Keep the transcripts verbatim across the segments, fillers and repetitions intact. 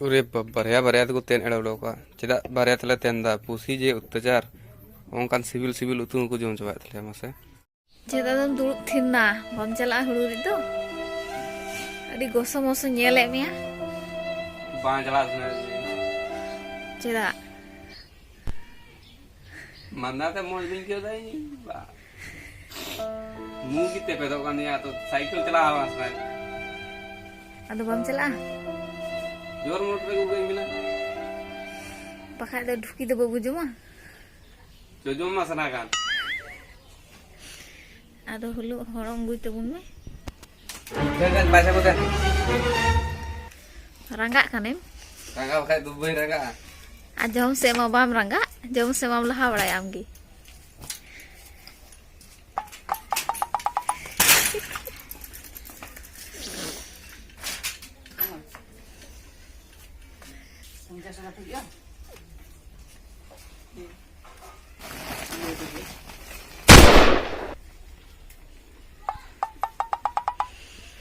ᱚᱨᱮ ᱵᱟᱵ, ᱵᱟᱨᱭᱟ ᱵᱟᱨᱭᱟ ᱛᱮᱠᱚ ᱛᱮᱱ ᱮᱲᱟᱣ ᱩᱰᱟᱹᱣ ᱠᱚᱣᱟ᱾ ᱪᱮᱫᱟᱜ ᱵᱟᱨᱭᱟ ᱛᱮᱞᱮ ᱛᱮᱱ ᱫᱟ? ᱯᱩᱥᱤ ᱡᱮ ᱚᱛᱛᱟᱪᱟᱨ, ᱚᱱᱠᱟᱱ ᱥᱤᱵᱤᱞ ᱥᱤᱵᱤᱞ ᱩᱛᱩ ᱦᱚᱸᱠᱚ ᱡᱚᱢ ᱪᱟᱵᱟᱭᱮᱫ ᱛᱟᱞᱮᱭᱟ᱾ ᱢᱟᱥᱮ᱾ ᱪᱮᱫᱟᱜ ᱫᱚᱢ ᱫᱩᱲᱩᱵ ᱛᱷᱤᱨ ᱱᱟ? ᱵᱟᱢ ᱪᱟᱞᱟᱜᱼᱟ ᱦᱩᱲᱩ ᱨᱤᱫ ᱫᱚ? ᱟᱹᱰᱤ ᱜᱚᱥᱚ ᱢᱚᱥᱚ ᱧᱮᱞᱮᱫ ᱢᱮᱭᱟ᱾ ᱵᱟᱝ ᱪᱟᱞᱟᱜ ᱥᱟᱱᱟᱭᱮᱫ ᱞᱤᱧᱟ᱾ ᱪᱮᱫᱟᱜ? ᱢᱟᱸᱫᱟ ᱛᱮ ᱢᱚᱡᱽ ᱵᱟᱹᱧ ᱟᱹᱭᱠᱟᱹᱣ ᱫᱟ ᱤᱧ᱾ ᱵᱟ᱾ ᱢᱩ ᱜᱮ ᱛᱮᱯᱮᱫᱚᱜ ᱠᱟᱱ ᱛᱤᱧᱟ, ᱛᱚ ᱥᱟᱭᱠᱮᱞ ᱪᱟᱞᱟᱣ ᱦᱚᱸ ᱵᱟᱝ ᱥᱟᱱᱟᱭᱮᱫ᱾ ᱟᱫᱚ ᱵᱟᱢ ᱪᱟᱞᱟᱜᱼᱟ? ᱡᱳᱨ ᱢᱳᱴ ᱨᱮ ᱜᱚᱜᱚᱧ ᱢᱮᱱᱟ᱾ ᱵᱟᱠᱷᱟᱡ ᱫᱚ ᱰᱷᱩᱠᱤ ᱫᱚ ᱵᱟᱵᱚ ᱡᱚᱢᱟ? ᱡᱚᱡᱚᱢ ᱢᱟ ᱥᱟᱱᱟ ᱠᱟᱱ᱾ ᱟᱫᱚ ᱦᱩᱞᱩ ᱦᱚᱲᱚᱝ ᱟᱹᱜᱩᱭ ᱛᱟᱵᱚᱱ ᱢᱮ᱾ ᱫᱮᱱ, ᱫᱮᱱ, ᱯᱟᱭᱥᱟ ᱠᱚ ᱫᱮᱱ᱾ ᱨᱟᱸᱜᱟᱜ ᱠᱟᱱᱮᱢ? ᱨᱟᱸᱜᱟᱣ ᱵᱟᱠᱷᱟᱡ ᱫᱚ ᱵᱟᱹᱧ ᱨᱟᱸᱜᱟᱜᱼᱟ᱾ ᱟᱨ ᱡᱚᱢ ᱥᱮᱫ ᱢᱟ ᱵᱟᱢ ᱨᱟᱸᱜᱟᱜ, ᱡᱚᱢ ᱥᱮᱫ ᱢᱟᱢ ᱞᱟᱦᱟ ᱵᱟᱲᱟᱭᱟ ᱟᱢᱜᱮ᱾ ᱯᱚᱧᱪᱟᱥ ᱴᱟᱠᱟ ᱛᱮ ᱦᱩᱭᱩᱜᱼᱟ?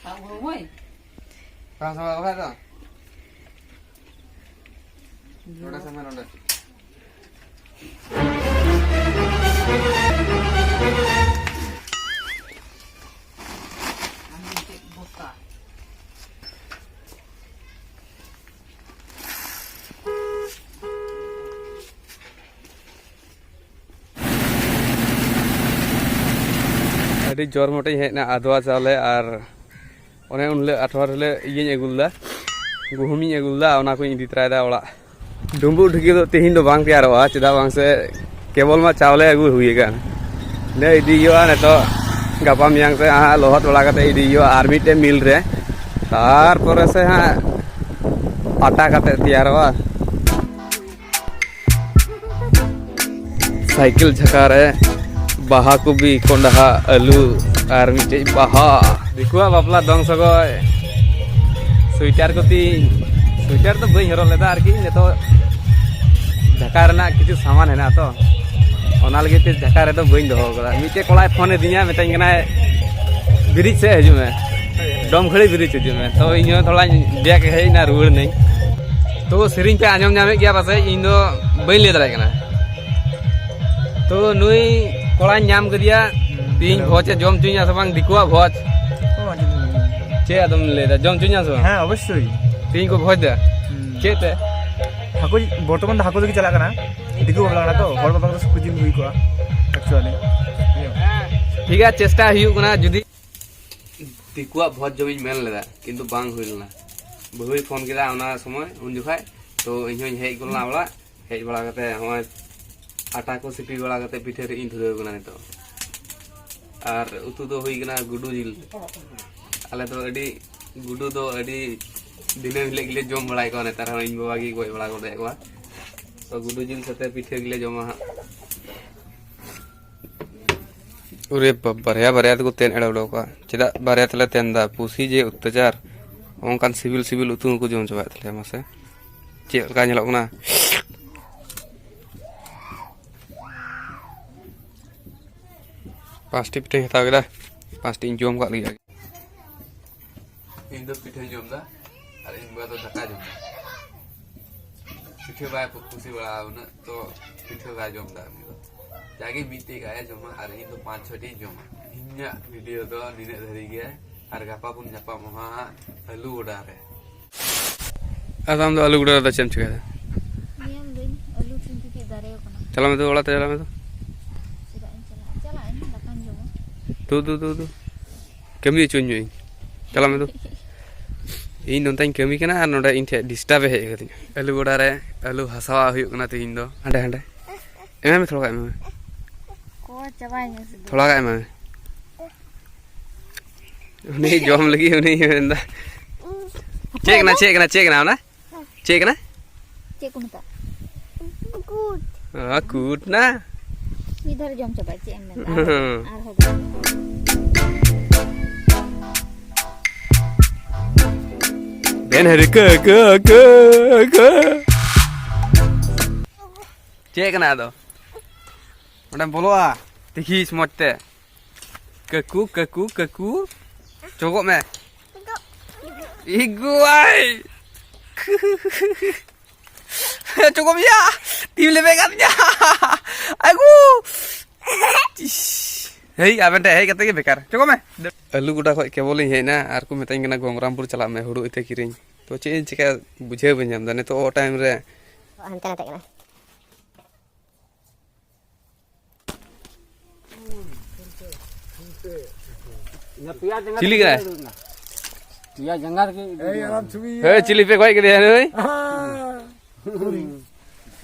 ᱵᱟᱝ ᱦᱩᱲᱩ ᱢᱟᱹᱭ? ᱵᱟᱝ ᱥᱟᱵᱟ ᱵᱟᱠᱷᱟᱡ ᱫᱚ? ᱱᱚᱰᱮ ᱥᱟᱵ ᱢᱮ, ᱱᱚᱰᱮ᱾ ᱟᱹᱰᱤ ᱡᱳᱨ ᱢᱚᱴᱤᱧ ᱦᱮᱡ ᱮᱱᱟ ᱟᱫᱽᱣᱟ ᱪᱟᱣᱞᱮ ᱟᱨ ᱚᱱᱮ ᱩᱱ ᱦᱤᱞᱳᱜ ᱟᱴᱷᱣᱟᱨ ᱦᱤᱞᱳᱜ ᱤᱭᱟᱹᱧ ᱟᱹᱜᱩ ᱞᱮᱫᱟ, ᱜᱩᱦᱩᱢᱤᱧ ᱟᱹᱜᱩ ᱞᱮᱫᱟ, ᱚᱱᱟ ᱠᱚᱧ ᱤᱫᱤ ᱛᱚᱨᱟᱭᱮᱫᱟ ᱚᱲᱟᱜ᱾ ᱰᱩᱸᱵᱩᱜ ᱰᱷᱤᱠᱤ ᱫᱚ ᱛᱮᱦᱮᱧ ᱫᱚ ᱵᱟᱝ ᱛᱮᱭᱟᱨᱚᱜᱼᱟ, ᱪᱮᱫᱟᱜ ᱵᱟᱝ ᱥᱮ ᱠᱮᱵᱚᱞ ᱢᱟ ᱪᱟᱣᱞᱮ ᱟᱹᱜᱩ ᱦᱩᱭ ᱟᱠᱟᱱ᱾ ᱤᱱᱟᱹ ᱤᱫᱤ ᱦᱩᱭᱩᱜᱼᱟ ᱱᱤᱛᱚᱜ, ᱜᱟᱯᱟ ᱢᱮᱭᱟᱝ ᱥᱮ ᱦᱟᱸᱜ ᱞᱚᱦᱚᱫ ᱵᱟᱲᱟ ᱠᱟᱛᱮ ᱤᱫᱤ ᱦᱩᱭᱩᱜᱼᱟ ᱟᱨ ᱢᱤᱫᱴᱮᱱ ᱢᱤᱞ ᱨᱮ, ᱛᱟᱨᱯᱚᱨᱮ ᱥᱮ ᱦᱟᱸᱜ ᱟᱴᱟ ᱠᱟᱛᱮ ᱛᱮᱭᱟᱨᱚᱜᱼᱟ᱾ ᱥᱟᱭᱠᱮᱞ ᱡᱷᱟᱠᱟ ᱨᱮ ᱵᱟᱦᱟ, ᱠᱚᱵᱤ, ᱠᱚᱸᱰᱦᱟ, ᱟᱹᱞᱩ ᱟᱨ ᱢᱤᱫᱴᱮᱡ ᱵᱟᱦᱟ᱾ ᱫᱤᱠᱩᱣᱟᱜ ᱵᱟᱯᱞᱟ ᱫᱚᱝ ᱥᱚᱜᱚᱭ᱾ ᱥᱩᱭᱴᱟᱨ ᱠᱚ ᱛᱤᱧ, ᱥᱩᱭᱴᱟᱨ ᱫᱚ ᱵᱟᱹᱧ ᱦᱚᱨᱚᱜ ᱞᱮᱫᱟ ᱟᱨᱠᱤ, ᱱᱤᱛᱚᱜ ᱡᱷᱟᱠᱟ ᱨᱮᱱᱟᱜ ᱠᱤᱪᱷᱩ ᱥᱟᱢᱟᱱ ᱦᱮᱱᱟᱜᱼᱟ ᱛᱚ, ᱚᱱᱟ ᱞᱟᱹᱜᱤᱫ ᱛᱮ ᱡᱷᱟᱠᱟ ᱨᱮᱫᱚ ᱵᱟᱹᱧ ᱫᱚᱦᱚ ᱠᱟᱫᱟ᱾ ᱢᱤᱫᱴᱮᱡ ᱠᱚᱲᱟᱭ ᱯᱷᱳᱱ ᱟᱹᱫᱤᱧᱟ, ᱢᱮᱛᱟᱧ ᱠᱟᱱᱟᱭ, "ᱵᱨᱤᱡᱽ ᱥᱮᱫ ᱦᱤᱡᱩᱜ ᱢᱮ, ᱰᱚᱢᱠᱷᱟᱹᱲᱤ ᱵᱨᱤᱡᱽ ᱦᱤᱡᱩᱜ ᱢᱮ᱾" ᱛᱚ ᱤᱧ ᱦᱚᱸ ᱛᱷᱚᱲᱟᱧ ᱵᱮᱠ ᱦᱮᱡ ᱮᱱᱟ, ᱨᱩᱣᱟᱹᱲ ᱱᱟᱹᱧ᱾ ᱛᱚ ᱥᱮᱨᱮᱧ ᱯᱮ ᱟᱸᱡᱚᱢ ᱧᱟᱢᱮᱫ ᱜᱮᱭᱟ ᱯᱟᱥᱮᱡ, ᱤᱧ ᱫᱚ ᱵᱟᱹᱧ ᱞᱟᱹᱭ ᱫᱟᱲᱮᱭᱟᱜ ᱠᱟᱱᱟ᱾ ᱛᱚ ᱱᱩᱭ ᱠᱚᱲᱟᱧ ᱧᱟᱢ ᱠᱮᱫᱮᱭᱟ, ᱛᱮᱦᱤᱧ ᱵᱷᱚᱡᱽ ᱮ ᱡᱚᱢ ᱦᱚᱪᱚᱧᱟ ᱥᱮ ᱵᱟᱝ, ᱫᱤᱠᱩᱣᱟᱜ ᱵᱷᱚᱡᱽ᱾ ᱪᱮᱫ ᱟᱫᱚᱢ ᱞᱟᱹᱭᱫᱟ, ᱡᱚᱢ ᱦᱚᱪᱚᱧᱟ ᱥᱮ ᱵᱟᱝ? ᱦᱮᱸ, ᱚᱵᱚᱥᱥᱳᱭ᱾ ᱛᱮᱦᱤᱧ ᱠᱚ ᱵᱷᱚᱡᱽ ᱫᱟ᱾ ᱦᱩᱸ᱾ ᱪᱮᱫ ᱛᱮ? ᱦᱟᱹᱠᱩ, ᱵᱚᱨᱛᱚᱢᱟᱱ ᱫᱚ ᱦᱟᱹᱠᱩ ᱛᱮᱜᱮ ᱪᱟᱞᱟᱜ ᱠᱟᱱᱟ᱾ ᱫᱤᱠᱩ ᱵᱟᱯᱞᱟ ᱠᱟᱱᱟ ᱛᱚ, ᱦᱚᱲ ᱵᱟᱯᱞᱟ ᱠᱚᱫᱚ ᱥᱩᱠᱨᱤ ᱡᱤᱞ ᱦᱩᱭ ᱠᱚᱜᱼᱟ, actually᱾ ᱴᱷᱤᱠ ᱜᱮᱭᱟ, ᱪᱮᱥᱴᱟ ᱦᱩᱭᱩᱜ ᱠᱟᱱᱟ᱾ ᱡᱩᱫᱤ ᱫᱤᱠᱩᱣᱟᱜ ᱵᱷᱚᱡᱽ ᱡᱚᱢᱤᱧ ᱢᱮᱱ ᱞᱮᱫᱟ, ᱠᱤᱱᱛᱩ ᱵᱟᱝ ᱦᱩᱭ ᱞᱮᱱᱟ᱾ ᱵᱟᱹᱦᱩᱭ ᱯᱷᱳᱱ ᱠᱮᱫᱟ ᱚᱱᱟ ᱥᱚᱢᱚᱭ, ᱩᱱ ᱡᱚᱠᱷᱟᱡ᱾ ᱛᱚ ᱤᱧ ᱦᱚᱸᱧ ᱦᱮᱡ ᱜᱚᱫ ᱞᱮᱱᱟ ᱚᱲᱟᱜ᱾ ᱦᱮᱡ ᱵᱟᱲᱟ ᱠᱟᱛᱮ ᱦᱚᱸᱜᱼᱚᱭ ᱟᱴᱟ ᱠᱚ ᱥᱤᱯᱤ ᱵᱟᱲᱟ ᱠᱟᱛᱮ ᱯᱤᱴᱷᱟᱹ ᱨᱮ ᱤᱧ ᱫᱷᱩᱨᱟᱹᱣ ᱠᱟᱱᱟ ᱱᱤᱛᱚᱜ᱾ ᱟᱨ ᱩᱛᱩ ᱫᱚ ᱦᱩᱭ ᱠᱟᱱᱟ ᱜᱩᱰᱩ ᱡᱤᱞ᱾ ᱟᱞᱮ ᱫᱚ ᱟᱹᱰᱤ, ᱜᱩᱰᱩ ᱫᱚ ᱟᱹᱰᱤ ᱫᱤᱱᱟᱹᱢ ᱦᱤᱞᱳᱜ ᱜᱮᱞᱮ ᱡᱚᱢ ᱵᱟᱲᱟᱭ ᱠᱚᱣᱟ᱾ ᱱᱮᱛᱟᱨ ᱦᱚᱸ ᱤᱧ ᱵᱟᱵᱟ ᱜᱮᱭ ᱜᱚᱡ ᱵᱟᱲᱟ ᱜᱚᱫᱮᱫ ᱠᱚᱣᱟ᱾ ᱛᱚ ᱜᱩᱰᱩ ᱡᱤᱞ ᱥᱟᱛᱮ ᱯᱤᱴᱷᱟᱹ ᱜᱮᱞᱮ ᱡᱚᱢᱟ ᱦᱟᱸᱜ᱾ ᱚᱨᱮ ᱵᱟᱵ, ᱵᱟᱨᱭᱟ ᱵᱟᱨᱭᱟ ᱛᱮᱠᱚ ᱛᱮᱱ ᱮᱲᱮ ᱩᱰᱟᱹᱣ ᱠᱚᱣᱟ᱾ ᱪᱮᱫᱟᱜ ᱵᱟᱨᱭᱟ ᱛᱮᱞᱮ ᱛᱮᱱ ᱫᱟ? ᱯᱩᱥᱤ ᱡᱮ ᱚᱛᱛᱟᱪᱟᱨ᱾ ᱚᱱᱠᱟᱱ ᱥᱤᱵᱤᱞ ᱥᱤᱵᱤᱞ ᱩᱛᱩ ᱦᱚᱸᱠᱚ ᱡᱚᱢ ᱪᱟᱵᱟᱭᱮᱫ ᱛᱟᱞᱮᱭᱟ᱾ ᱢᱟᱥᱮ, ᱪᱮᱫ ᱞᱮᱠᱟ ᱧᱮᱞᱚᱜ ᱠᱟᱱᱟ? ᱯᱟᱸᱪᱴᱤ ᱯᱤᱴᱷᱟᱹᱧ ᱦᱟᱛᱟᱣ ᱠᱮᱫᱟ, ᱯᱟᱸᱪᱴᱤᱧ ᱡᱚᱢ ᱠᱟᱜ ᱞᱟᱹᱜᱤᱫ᱾ ᱤᱧ ᱫᱚ ᱯᱤᱴᱷᱟᱹᱧ ᱡᱚᱢ ᱫᱟ ᱟᱨ ᱤᱧ ᱵᱟ ᱫᱚ ᱫᱟᱠᱟᱭ ᱡᱚᱢ ᱫᱟ᱾ ᱯᱤᱴᱷᱟᱹ ᱵᱟᱭ ᱠᱩᱥᱤ ᱵᱟᱲᱟᱜᱼᱟ ᱩᱱᱟᱹᱜ, ᱛᱚ ᱯᱤᱴᱷᱟᱹ ᱵᱟᱭ ᱡᱚᱢ ᱫᱟ ᱩᱱᱤ ᱫᱚ᱾ ᱡᱟᱜᱮ ᱢᱤᱫᱴᱮᱡ ᱜᱟᱱ ᱮ ᱡᱚᱢᱟ ᱟᱨ ᱤᱧ ᱫᱚ ᱯᱟᱸᱪ ᱪᱷᱚᱴᱤᱧ ᱡᱚᱢᱟ᱾ ᱤᱧᱟᱹᱜ ᱵᱷᱤᱰᱤᱭᱳ ᱫᱚ ᱱᱤᱱᱟᱹᱜ ᱫᱷᱟᱹᱨᱤᱡ ᱜᱮ, ᱟᱨ ᱜᱟᱯᱟ ᱵᱚᱱ ᱧᱟᱯᱟᱢᱚᱜᱼᱟ ᱦᱟᱸᱜ ᱟᱹᱞᱩ ᱜᱚᱰᱟ ᱨᱮ᱾ ᱟᱫᱚ ᱟᱢ ᱫᱚ ᱟᱹᱞᱩ ᱜᱚᱰᱟ ᱨᱮᱫᱚ ᱪᱮᱫ ᱮᱢ ᱪᱤᱠᱟᱹᱭᱟ? ᱧᱮᱞ ᱫᱟᱹᱧ ᱟᱹᱞᱩ ᱛᱤᱱ ᱛᱤᱠᱤ ᱫᱟᱨᱮ ᱟᱠᱟᱱᱟ᱾ ᱪᱟᱞᱟᱜ ᱢᱮ ᱛᱚ, ᱚᱲᱟᱜ ᱛᱮ ᱪᱟᱞᱟᱜ ᱢᱮ ᱛᱚ᱾ ᱪᱮᱫᱟᱜ ᱤᱧ ᱪᱟᱞᱟᱜᱼᱟ? ᱪᱟᱞᱟᱜ ᱟᱹᱧ, ᱫᱟᱠᱟᱧ ᱡᱚᱢᱟ᱾ ᱫᱩ, ᱫᱩ, ᱫᱩ, ᱫᱩ᱾ ᱠᱟᱹᱢᱤ ᱦᱚᱪᱚᱧ ᱢᱮ ᱤᱧ᱾ ᱪᱟᱞᱟᱜ ᱢᱮ ᱫᱩ᱾ ᱤᱧ ᱱᱚᱱᱛᱮᱧ ᱠᱟᱹᱢᱤ ᱠᱟᱱᱟ ᱟᱨ ᱱᱚᱰᱮ ᱤᱧ ᱴᱷᱮᱡ ᱰᱤᱥᱴᱟᱵ ᱮ ᱦᱮᱡ ᱟᱠᱟᱫᱤᱧᱟ᱾ ᱟᱹᱞᱩ ᱜᱚᱰᱟ ᱨᱮ ᱟᱹᱞᱩ ᱦᱟᱥᱟᱣᱟᱜ ᱦᱩᱭᱩᱜ ᱠᱟᱱᱟ ᱛᱮᱦᱤᱧ ᱫᱚ᱾ ᱦᱟᱸᱰᱮ, ᱦᱟᱸᱰᱮ᱾ ᱮᱢᱟᱭ ᱢᱮ, ᱛᱷᱚᱲᱟ ᱜᱟᱱ ᱮᱢᱟᱭ ᱢᱮ᱾ ᱠᱚ ᱪᱟᱵᱟᱭᱮᱱᱟ ᱥᱩᱫᱷᱩ᱾ ᱛᱷᱚᱲᱟ ᱜᱟᱱ ᱮᱢᱟᱭ ᱢᱮ᱾ ᱩᱱᱤ ᱡᱚᱢ ᱞᱟᱹᱜᱤᱫ ᱩᱱᱤ ᱢᱮᱱᱫᱟ᱾ ᱪᱮᱫ ᱠᱟᱱᱟ, ᱪᱮᱫ ᱠᱟᱱᱟ, ᱪᱮᱫ ᱠᱟᱱᱟ ᱚᱱᱟ? ᱪᱮᱫ ᱠᱟᱱᱟ? ᱪᱮᱫ ᱠᱚ ᱢᱮᱛᱟᱜᱼᱟ? ᱠᱩᱫ᱾ ᱚ, ᱠᱩᱫ ᱱᱟ᱾ ᱢᱤᱫ ᱫᱷᱟᱣ ᱨᱮ ᱡᱚᱢ ᱪᱟᱵᱟᱭ, ᱪᱮᱫ ᱮᱢ ᱢᱮᱱᱫᱟ? ᱦᱩᱸ᱾ ᱟᱨᱦᱚᱸ ᱫᱚ᱾ ᱵᱮᱱ ᱦᱟᱹᱨᱤ ᱠᱟᱹ, ᱠᱟᱹ, ᱠᱟᱹ, ᱠᱟᱹ᱾ ᱪᱮᱫ ᱠᱟᱱᱟ ᱟᱫᱚ? ᱚᱸᱰᱮᱢ ᱵᱚᱞᱚᱜᱼᱟ, ᱛᱤᱠᱤᱥ ᱢᱚᱡᱽ ᱛᱮ᱾ ᱠᱟᱹᱠᱩ, ᱠᱟᱹᱠᱩ, ᱠᱟᱹᱠᱩ᱾ ᱪᱚᱜᱚᱜ ᱢᱮ᱾ ᱤᱜᱩᱣᱟᱭ᱾ ᱪᱚᱠᱚᱢ ᱭᱟ, ᱛᱤᱢ ᱞᱮᱵᱮ ᱠᱟᱫᱤᱧᱟ᱾ ᱟᱹᱜᱩ᱾ ᱤᱥ᱾ ᱦᱮᱭ, ᱟᱵᱮᱱ ᱴᱷᱮᱱ ᱦᱮᱡ ᱠᱟᱛᱮ ᱜᱮ ᱵᱮᱠᱟᱨ᱾ ᱪᱚᱠᱚᱢ ᱢᱮ᱾ ᱟᱹᱞᱩ ᱜᱚᱰᱟ ᱠᱷᱚᱡ ᱠᱮᱵᱚᱞᱤᱧ ᱦᱮᱡ ᱮᱱᱟ ᱟᱨ ᱠᱚ ᱢᱤᱛᱟᱹᱧ ᱠᱟᱱᱟ ᱜᱚᱝᱜᱨᱟᱢᱯᱩᱨ ᱪᱟᱞᱟᱜ ᱢᱮ ᱦᱩᱲᱩ ᱤᱛᱟᱹ ᱠᱤᱨᱤᱧ᱾ ᱛᱚ ᱪᱮᱫ ᱤᱧ ᱪᱤᱠᱟᱹᱭᱟ, ᱵᱩᱡᱷᱟᱹᱣ ᱵᱟᱹᱧ ᱧᱟᱢ ᱮᱫᱟ ᱱᱤᱛᱚᱜ ᱚ ᱴᱟᱭᱤᱢ ᱨᱮ᱾ ᱦᱟᱱᱛᱮ ᱱᱟᱛᱮ ᱠᱟᱱᱟ᱾ ᱪᱤᱞᱤ ᱠᱟᱱᱟᱭ? ᱯᱮᱭᱟ ᱡᱟᱸᱜᱟ ᱨᱮᱜᱮ ᱤᱫᱤ ᱦᱩᱭᱩᱜᱼᱟ᱾ ᱦᱮᱸ, ᱪᱤᱞᱤ ᱯᱮ ᱜᱚᱡ ᱠᱮᱫᱮᱭᱟ ᱱᱩᱭ?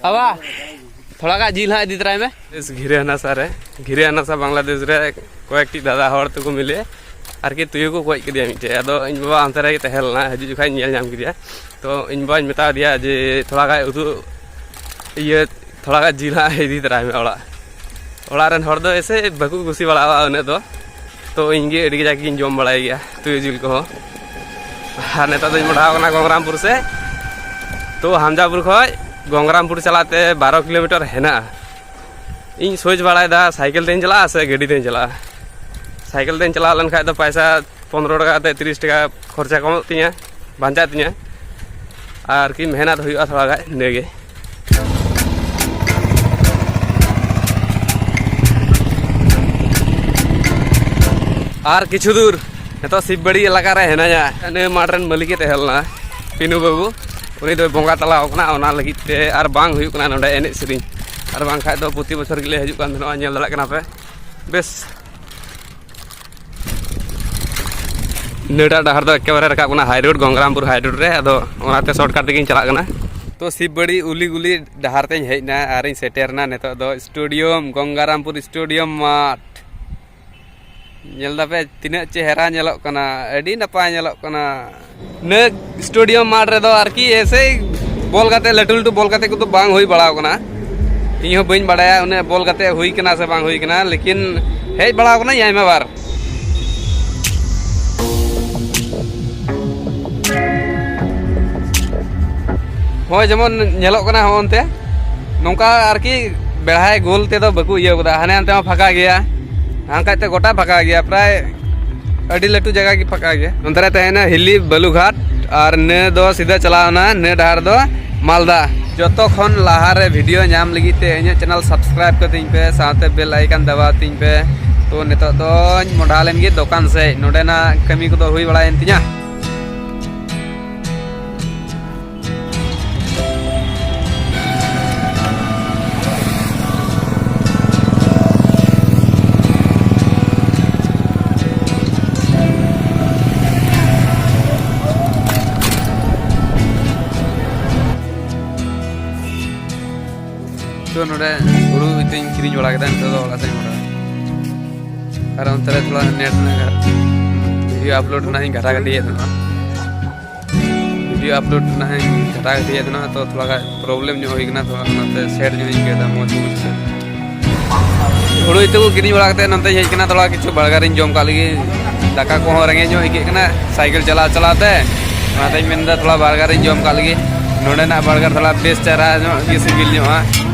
ᱵᱟᱵᱟ, ᱛᱷᱚᱲᱟ ᱜᱟᱱ ᱡᱤᱞ ᱦᱟᱸᱜ ᱤᱫᱤ ᱛᱚᱨᱟᱭ ᱢᱮ᱾ ᱵᱮᱥ, ᱜᱷᱤᱨᱟᱹ ᱦᱟᱱᱟᱥᱟ ᱨᱮ, ᱜᱷᱤᱨᱟᱹ ᱦᱟᱱᱟᱥᱟ ᱵᱟᱝᱞᱟᱫᱮᱥ ᱨᱮ ᱠᱚᱭᱮᱠᱴᱤ ᱫᱟᱫᱟ ᱦᱚᱲ ᱛᱮᱠᱚ ᱢᱤᱞᱮ ᱟᱨᱠᱤ ᱛᱩᱭᱩ ᱠᱚ ᱜᱚᱡ ᱠᱮᱫᱮᱭᱟ ᱢᱤᱫᱴᱮᱡ᱾ ᱟᱫᱚ ᱤᱧ ᱵᱟᱵᱟ ᱚᱱᱛᱮ ᱨᱮᱜᱮ ᱛᱟᱦᱮᱸ ᱞᱮᱱᱟ, ᱦᱤᱡᱩᱜ ᱡᱚᱠᱷᱟᱡ ᱤᱧ ᱧᱮᱞ ᱧᱟᱢ ᱠᱮᱫᱮᱭᱟ᱾ ᱛᱚ ᱤᱧ ᱵᱟᱵᱟᱧ ᱢᱮᱛᱟ ᱫᱮᱭᱟ ᱡᱮ ᱛᱷᱚᱲᱟ ᱜᱟᱱ ᱩᱛᱩ, ᱤᱭᱟᱹ, ᱛᱷᱚᱲᱟ ᱜᱟᱱ ᱡᱤᱞ ᱦᱟᱸᱜ ᱤᱫᱤ ᱛᱚᱨᱟᱭ ᱢᱮ ᱚᱲᱟᱜ᱾ ᱚᱲᱟᱜ ᱨᱮᱱ ᱦᱚᱲ ᱫᱚ ᱮᱥᱮ ᱵᱟᱠᱚ ᱠᱩᱥᱤ ᱵᱟᱲᱟᱣᱟᱜᱼᱟ ᱩᱱᱟᱹᱜ ᱫᱚ, ᱛᱚ ᱤᱧ ᱜᱮ ᱟᱹᱰᱤ ᱠᱟᱡᱟᱠ ᱜᱤᱧ ᱡᱚᱢ ᱵᱟᱲᱟᱭ ᱜᱮᱭᱟ ᱛᱩᱭᱩ ᱡᱤᱞ ᱠᱚᱦᱚᱸ᱾ ᱟᱨ ᱱᱮᱛᱟᱨ ᱫᱚᱧ ᱢᱚᱰᱷᱟᱣ ᱠᱟᱱᱟ ᱜᱚᱝᱜᱨᱟᱢᱯᱩᱨ ᱥᱮᱫ᱾ ᱛᱚ ᱦᱟᱢᱡᱟᱯᱩᱨ ᱠᱷᱚᱡ ᱜᱚᱝᱜᱨᱟᱢᱯᱩᱨ ᱪᱟᱞᱟᱜ ᱛᱮ ᱵᱟᱨᱚ ᱠᱤᱞᱳᱢᱤᱴᱟᱨ ᱦᱮᱱᱟᱜᱼᱟ᱾ ᱤᱧ ᱥᱳᱪ ᱵᱟᱲᱟᱭᱮᱫᱟ ᱥᱟᱭᱠᱮᱞ ᱛᱮᱧ ᱪᱟᱞᱟᱜᱼᱟ ᱥᱮ ᱜᱟᱹᱰᱤ ᱛᱮᱧ ᱪᱟᱞᱟᱜᱼᱟ᱾ ᱥᱟᱭᱠᱮᱞ ᱛᱮᱧ ᱪᱟᱞᱟᱣ ᱞᱮᱱᱠᱷᱟᱡ ᱫᱚ ᱯᱚᱭᱥᱟ ᱯᱚᱱᱨᱚ ᱴᱟᱠᱟ ᱠᱟᱛᱮ ᱛᱤᱨᱤᱥ ᱴᱟᱠᱟ ᱠᱷᱚᱨᱪᱟ ᱠᱚᱢᱚᱜ ᱛᱤᱧᱟᱹ, ᱵᱟᱧᱪᱟᱜ ᱛᱤᱧᱟᱹ᱾ ᱟᱨᱠᱤ ᱢᱮᱦᱱᱚᱛ ᱦᱩᱭᱩᱜᱼᱟ ᱛᱷᱚᱲᱟ ᱜᱟᱱ, ᱤᱱᱟᱹᱜᱮ᱾ ᱟᱨ ᱠᱤᱪᱷᱩ ᱫᱩᱨ ᱱᱤᱛᱚᱜ ᱥᱤᱵᱽᱵᱟᱲᱤ ᱮᱞᱟᱠᱟ ᱨᱮ ᱦᱮᱱᱟᱹᱧᱟ᱾ ᱱᱤᱭᱟᱹ ᱢᱟᱴᱷ ᱨᱮᱱ ᱢᱟᱹᱞᱤᱠ ᱮ ᱛᱟᱦᱮᱸ ᱞᱮᱱᱟ, ᱯᱤᱱᱩ ᱵᱟᱹᱵᱩ᱾ ᱩᱱᱤ ᱫᱚᱭ ᱵᱚᱸᱜᱟ ᱛᱟᱞᱟᱣ ᱠᱟᱱᱟ, ᱚᱱᱟ ᱞᱟᱹᱜᱤᱫ ᱛᱮ ᱟᱨ ᱵᱟᱝ ᱦᱩᱭᱩᱜ ᱠᱟᱱᱟ ᱱᱚᱰᱮ ᱮᱱᱮᱡ ᱥᱮᱨᱮᱧ᱾ ᱟᱨ ᱵᱟᱝᱠᱷᱟᱡ ᱫᱚ ᱯᱨᱚᱛᱤ ᱵᱚᱪᱷᱚᱨ ᱜᱮᱞᱮ ᱦᱤᱡᱩᱜ ᱠᱟᱱ ᱛᱟᱦᱮᱱᱟ, ᱧᱮᱞ ᱫᱟᱲᱮᱭᱟᱜ ᱠᱟᱱᱟ ᱯᱮ᱾ ᱵᱮᱥ, ᱱᱤᱭᱟᱹᱴᱟᱜ ᱰᱟᱦᱟᱨ ᱫᱚ ᱮᱠᱮᱵᱟᱨᱮ ᱨᱟᱠᱟᱵ ᱠᱟᱱᱟ ᱦᱟᱭ ᱨᱳᱰ, ᱜᱚᱝᱜᱨᱟᱢᱯᱩᱨ ᱦᱟᱭ ᱨᱳᱰ ᱨᱮ, ᱟᱫᱚ ᱚᱱᱟᱛᱮ ᱥᱚᱨᱴᱠᱟᱴ ᱛᱮᱜᱮᱧ ᱪᱟᱞᱟᱜ ᱠᱟᱱᱟ᱾ ᱛᱚ ᱥᱤᱵᱽᱵᱟᱲᱤ ᱩᱞᱤ ᱜᱩᱞᱤ ᱰᱟᱦᱟᱨ ᱛᱮᱧ ᱦᱮᱡ ᱮᱱᱟ ᱟᱨᱤᱧ ᱥᱮᱴᱮᱨ ᱮᱱᱟ ᱱᱤᱛᱚᱜ ᱫᱚ ᱥᱴᱮᱰᱤᱭᱟᱢ, ᱜᱚᱝᱜᱟᱨᱟᱢᱯᱩᱨ ᱥᱴᱮᱰᱤᱭᱟᱢ ᱢᱟᱴᱷ᱾ ᱧᱮᱞ ᱫᱟᱯᱮ ᱛᱤᱱᱟᱹᱜ ᱪᱮᱦᱨᱟ ᱧᱮᱞᱚᱜ ᱠᱟᱱᱟ, ᱟᱹᱰᱤ ᱱᱟᱯᱟᱭ ᱧᱮᱞᱚᱜ ᱠᱟᱱᱟ᱾ ᱱᱤᱭᱟᱹ ᱥᱴᱮᱰᱤᱭᱟᱢ ᱢᱟᱴᱷ ᱨᱮᱫᱚ ᱟᱨᱠᱤ ᱮᱥᱮᱭ ᱵᱚᱞ ᱜᱟᱛᱮ, ᱞᱟᱹᱴᱩ ᱞᱟᱹᱴᱩ ᱵᱚᱞ ᱜᱟᱛᱮ ᱠᱚᱫᱚ ᱵᱟᱝ ᱦᱩᱭ ᱵᱟᱲᱟᱣ ᱠᱟᱱᱟ᱾ ᱤᱧ ᱦᱚᱸ ᱵᱟᱹᱧ ᱵᱟᱲᱟᱭᱟ ᱩᱱᱟᱹᱜ ᱵᱚᱞ ᱜᱟᱛᱮ ᱦᱩᱭ ᱠᱟᱱᱟ ᱥᱮ ᱵᱟᱝ ᱦᱩᱭ ᱠᱟᱱᱟ, ᱞᱮᱠᱤᱱ ᱦᱮᱡ ᱵᱟᱲᱟᱣ ᱠᱟᱹᱱᱟᱹᱧ ᱟᱭᱢᱟ ᱵᱟᱨ᱾ ᱦᱚᱸᱜᱼᱚᱭ ᱡᱮᱢᱚᱱ ᱧᱮᱞᱚᱜ ᱠᱟᱱᱟ ᱦᱚᱸᱜᱼᱚ ᱱᱚᱱᱛᱮ, ᱱᱚᱝᱠᱟ ᱟᱨᱠᱤ ᱵᱮᱲᱦᱟᱭ ᱜᱳᱞ ᱛᱮᱫᱚ ᱵᱟᱠᱚ ᱤᱭᱟᱹ ᱠᱟᱫᱟ᱾ ᱦᱟᱱᱮ ᱦᱟᱱᱛᱮ ᱢᱟ ᱯᱷᱟᱸᱠᱟ ᱜᱮᱭᱟ, ᱦᱟᱱᱠᱟᱡ ᱛᱮ ᱜᱚᱴᱟ ᱯᱷᱟᱸᱠᱟ ᱜᱮᱭᱟ, ᱯᱨᱟᱭ ᱟᱹᱰᱤ ᱞᱟᱹᱴᱩ ᱡᱟᱭᱜᱟ ᱜᱮ ᱯᱷᱟᱸᱠᱟ ᱜᱮᱭᱟ᱾ ᱱᱚᱱᱛᱮ ᱨᱮ ᱛᱟᱦᱮᱱᱟ ᱦᱤᱞᱤ ᱵᱟᱹᱞᱩᱜᱷᱟᱴ, ᱟᱨ ᱱᱟᱹ ᱫᱚ ᱥᱤᱫᱷᱟᱹ ᱪᱟᱞᱟᱣᱱᱟ, ᱱᱟᱹ ᱰᱟᱦᱟᱨ ᱫᱚ ᱢᱟᱞᱫᱟ᱾ ᱡᱚᱛᱚ ᱠᱷᱚᱱ ᱞᱟᱦᱟᱨᱮ ᱵᱷᱤᱰᱤᱭᱳ ᱧᱟᱢ ᱞᱟᱹᱜᱤᱫ ᱛᱮ ᱤᱧᱟᱹᱜ ᱪᱮᱱᱮᱞ ᱥᱟᱵᱥᱠᱨᱟᱭᱤᱵ ᱠᱟᱹᱛᱤᱧ ᱯᱮ, ᱥᱟᱶᱛᱮ ᱵᱮᱞ ᱟᱭᱠᱚᱱ ᱫᱟᱵᱟᱣ ᱛᱤᱧ ᱯᱮ᱾ ᱛᱚ ᱱᱤᱛᱚᱜ ᱫᱚᱧ ᱢᱚᱰᱷᱟ ᱞᱮᱱ ᱜᱮ ᱫᱚᱠᱟᱱ ᱥᱮᱫ, ᱱᱚᱰᱮᱱᱟᱜ ᱠᱟᱹᱢᱤ ᱠᱚᱫᱚ ᱦᱩᱭ ᱵᱟᱲᱟᱭᱮᱱ ᱛᱤᱧᱟ᱾ ᱛᱚ ᱱᱚᱰᱮ ᱦᱩᱲᱩ ᱤᱛᱟᱹᱧ ᱠᱤᱨᱤᱧ ᱵᱟᱲᱟ ᱠᱮᱫᱟ, ᱱᱤᱛᱚᱜ ᱫᱚ ᱚᱲᱟᱜ ᱥᱮᱫ ᱤᱧ ᱢᱚᱦᱰᱟᱭᱟ᱾ ᱟᱨ ᱚᱱᱛᱮ ᱨᱮ ᱛᱷᱚᱲᱟ ᱱᱮᱴ ᱨᱮᱱᱟᱜ ᱵᱷᱤᱰᱤᱭᱳ ᱟᱯᱞᱳᱰ ᱨᱮᱱᱟᱜ ᱤᱧ ᱜᱷᱟᱴᱟ ᱜᱷᱟᱹᱴᱤᱭᱮᱫ ᱛᱟᱦᱮᱱᱟ᱾ ᱵᱷᱤᱰᱤᱭᱳ ᱟᱯᱞᱳᱰ ᱨᱮᱱᱟᱜ ᱤᱧ ᱜᱷᱟᱴᱟ ᱜᱷᱟᱹᱴᱤᱭᱮᱫ ᱛᱟᱦᱮᱱᱟ, ᱛᱚ ᱛᱷᱚᱲᱟ ᱜᱟᱱ ᱯᱨᱚᱵᱞᱮᱢ ᱧᱚᱜ ᱦᱩᱭ ᱠᱟᱱᱟ, ᱛᱷᱚᱲᱟ ᱚᱱᱟᱛᱮ ᱥᱮᱴ ᱧᱚᱜ ᱤᱧ ᱟᱹᱭᱠᱟᱹᱣ ᱮᱫᱟ, ᱢᱚᱡᱽ ᱵᱩᱡᱽ ᱠᱟᱱᱟ᱾ ᱦᱩᱲᱩ ᱤᱛᱟᱹ ᱠᱚ ᱠᱤᱨᱤᱧ ᱵᱟᱲᱟ ᱠᱟᱛᱮ ᱱᱚᱛᱮᱧ ᱦᱮᱡ ᱠᱟᱱᱟ, ᱛᱷᱚᱲᱟ ᱠᱤᱪᱷᱩ ᱵᱟᱨᱜᱟᱨᱤᱧ ᱡᱚᱢ ᱠᱟᱜ ᱞᱟᱹᱜᱤᱫ᱾ ᱫᱟᱠᱟ ᱠᱚᱦᱚᱸ ᱨᱮᱸᱜᱮᱡ ᱧᱚᱜ ᱟᱹᱭᱠᱟᱹᱜ ᱠᱟᱱᱟ ᱥᱟᱭᱠᱮᱞ ᱪᱟᱞᱟᱣ ᱪᱟᱞᱟᱣ ᱛᱮ, ᱚᱱᱟᱛᱮᱧ ᱢᱮᱱᱫᱟ ᱛᱷᱚᱲᱟ ᱵᱟᱨᱜᱟᱨᱤᱧ ᱡᱚᱢ ᱠᱟᱜ ᱞᱟᱹᱜᱤᱫ᱾ ᱱᱚᱰᱮᱱᱟᱜ ᱵᱟᱨᱜᱟᱨ ᱛᱷᱚᱲᱟ ᱵᱮᱥ ᱪᱮᱦᱨᱟ ᱧᱚᱜ ᱜᱮ ᱥᱤᱵᱤᱞ ᱧᱚᱜᱼᱟ᱾